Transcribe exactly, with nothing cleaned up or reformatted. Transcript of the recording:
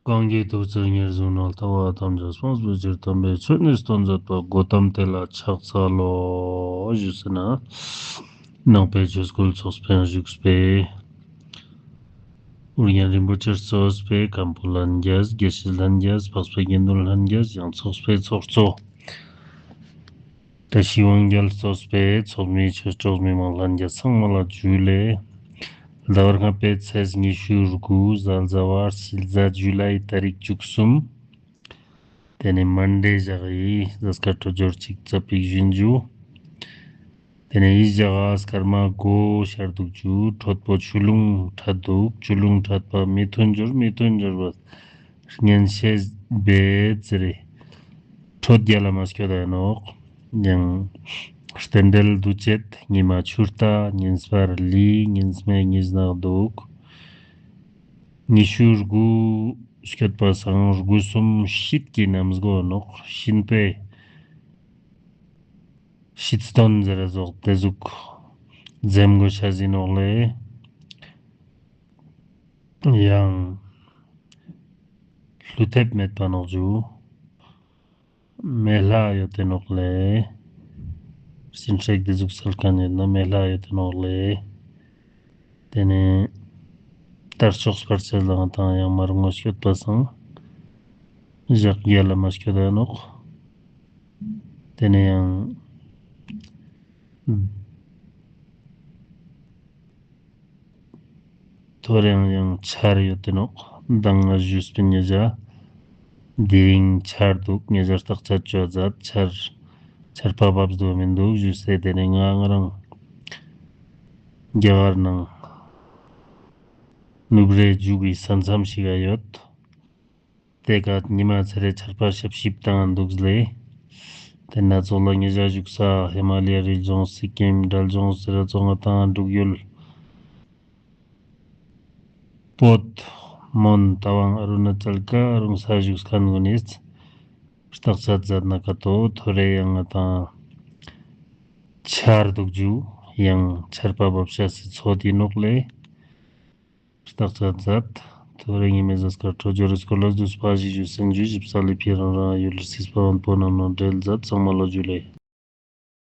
གང་གིས་ཐུགས་བརྩེ་ཉེར་བཟུང་ནས། ལྟ་བ་ཐམས་ཅད་སྤངས་པའི་ཕྱིར། དམ་པའི་ཆོས་ནི་སྟོན་མཛད་པ། གོ་ཏམ་དེ་ལ་ཕྱག་འཚལ་ལོ། ཞུས་ཟེར་ན། ནང་པའི་ཆོས་སྐུལ་ཚོགས་པའི་བཞུགས་པའི། ཨོ་རྒྱན་རིན་པོ་ཆེ་གཙོས་པའི་མཁན་པོ་ལྷན་རྒྱས། དགེ་བཤེས་ལྷན་རྒྱས། འཕགས་པའི་དགེ་འདུན་ལྷན་རྒྱས། ཡང་ཚོགས་པའི་ཚོགས་གཙོ། ད་ཤི་དབང་རྒྱལ་གཙོས་པའི་ཚོགས་མི་ཆོས་གྲོགས་མི་མང་ལྷན་རྒྱས་ཚང་མ་ལ་ཇུ་ལེ། ཟླ་བ་ལྔ་པའི་ཚེས་ཉི་ཤུ་དགུ་གཟའ་ཟླ་བ་ཟླ་ཇུ་ལའི་ཏ་རིག་བཅུ་གསུམ། དེ་ནས་མན་ཌེ་ཞག་ཡི་གཟའ་སྐར་འཕྲོད་སྦྱོར་ཅིག་ཙ་པིག་བཞིན་ཇུ། དེ་ནས་ཡི་ཞག་ག་སྐར་མ་དགུ་ཤར་འདུག་ཇུ། འཕྲོད་པོ་ཆུ་ཀླུང་འཕྲད་འདུག་ཆུ་ཀླུང་འཕྲད་པ་མི་མཐུན་སྦྱོར། མི་མཐུན་སྦྱོར་བ་གཉེན་བཤེས་བེ་ཙི་རེ། འཕྲོད་རྒྱལ་ལ་མ་སྐྱོད་ད་ནོག་ཡང་རྟེན་འབྲེལ་འདུ་བྱེད་ཉི་མ་ཆུ་རྟ། ཉིན་སྤར་ལི། ཉིན་སྨེ་ཉིས་ནག་འདུག་ཉི་ཤུ་དགུ་སྐྱོད་པ་སང་དགུ་གསུམ་ཤིད་ཀྱི་གནམ་སྒོ་ནོག་ཤིན་པའི་ཤིད་སྟོན་ཟེར་ར་ཟོག་དེ་ཟུག་འཛེམ་དགོས་ཤ་ཟིན་ནོག་ལེ། ཡང་ཀླུ་ཐེབས་མེད་པ་ནོག་ཇུ། མེ་ལྷ་ཡོད་དེ་ནོག་ལེ། སྲིན་ཤེག་དེ་ཟུག་སལ་ཁན་ཡོད་ན་མེ་ལྷ་ཡོད་དེ་ནོག་ལེ། དེ་ནས་དར་ལྕོག་སྤར་ཆེ་ལང་དང་ཡང་མར་ངོ་སྐྱོད་པ་སང་ཞག་རྒྱལ་ལ་མ་སྐྱོད་ད་ནོག་དེ་ནས་ཡང་ཐོ་རེ་ཡང་ཆར་ཡོད་དེ་ནོག་མདང་ང་ཞུས་པའི་ཉེ་ཞ། དེ་རིང་ཆར་འདུག་ཉེ་ཞ་སྟག་ཆ་ཅོ་ཛད་ཆར། ཆར་པ་བབས་འདུག་མི་འདུག་ཞུས་སེ་དེ་ནས་ང་ང་རང་རྒྱ་གར་ནང་ནུབ་རའི་རྒྱུག་གི་ས་མཚམས་ཤིག་ག་ཡོད། དེ་ཀ་ཉི་མ་ཚེ་རེ་ཆར་པ་ཤབ་ཤིབ་བཏང་འདུག་ལེ། དེ་ན་ཚོགས་ལ་ཉེ་ཞ་བཞུགས་ས་ཧི་མ་ལ་ཡ་རི་ལྗོངས་སི་ཀིམ་དྲལ་ལྗོངས་ཟེར་ར་ཚོགས་ང་དང་འབྲུག་ཡུལ། བོད་མོན་རྟ་དབང་ཨ་རུ་ན་ཅལ་ཀ་རུང་ས་བཞུགས་ཁན་གུན་ནི་སྟག་ཆ་ཛད་ན་ཀ་ཏོ་ཐོ་རེ་ཡང་ང་དང་ཆར་འདུག་ཇུ། ཡང་ཆར་པ་བབས་ཤ་སི་ཚོད་ཡིན་ནོག་ལེ། སྟག་ཆ་ཛད། ཐོ་རེ་ཉི་མའི་གཟའ་སྐར་འཕྲོད་སྦྱོར་རི་སྐོར་ལ་དུས་པ་ཞིག་ཞུ་སེན་ཇུ། ཞིབ་ས་ལི་ཕི་རང་རང་ཡུལ་ལི་སྲིད་པ་བོན་པོ་རྣམས་ནང་འབྲེལ་ཛད། ཚང་མ་ལ་ཇུ་ལེ།